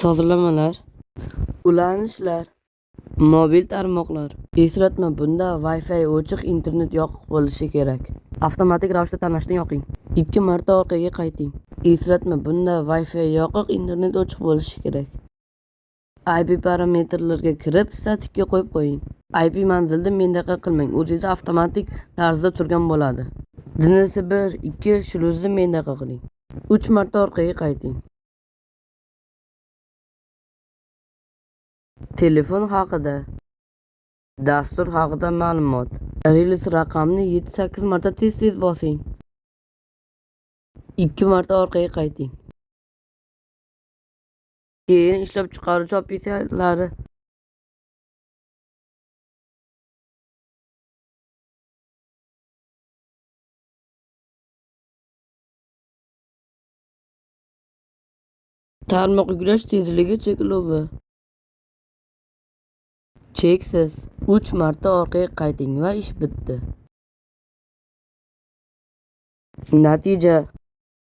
Sozlamalar. Ulanishlar. Mobil tarmoqlar. Eslatma: bunda Wi-Fi o'chiq, internet yoqiq bo'lishi kerak. Avtomatik ravishda tanlashni yoqing. Ikki marta orqaga qayting. Eslatma: bunda Wi-Fi yoqiq, internet o'chiq bo'lishi kerak. IP parametrlarga kirib, statikka qo'yib qo'ying. IP manzilni mendaqa qilmang, o'zingiz avtomatik tarzda turgan bo'ladi. DNS 1, 2 shluzni mendaqa qiling. 3 marta orqaga qayting. Telefon haqida. Dastur haqida ma'lumot. Release raqamni 7-8 marta tez-tez bosing. 2 marta orqaga qayting. Keyin ishlab chiqaruvchi opsiyalari. Tarmoq yuklash tezligi cheklovi. Cheksiz. 3 marta orqaga qayting va ish bitdi. Natija.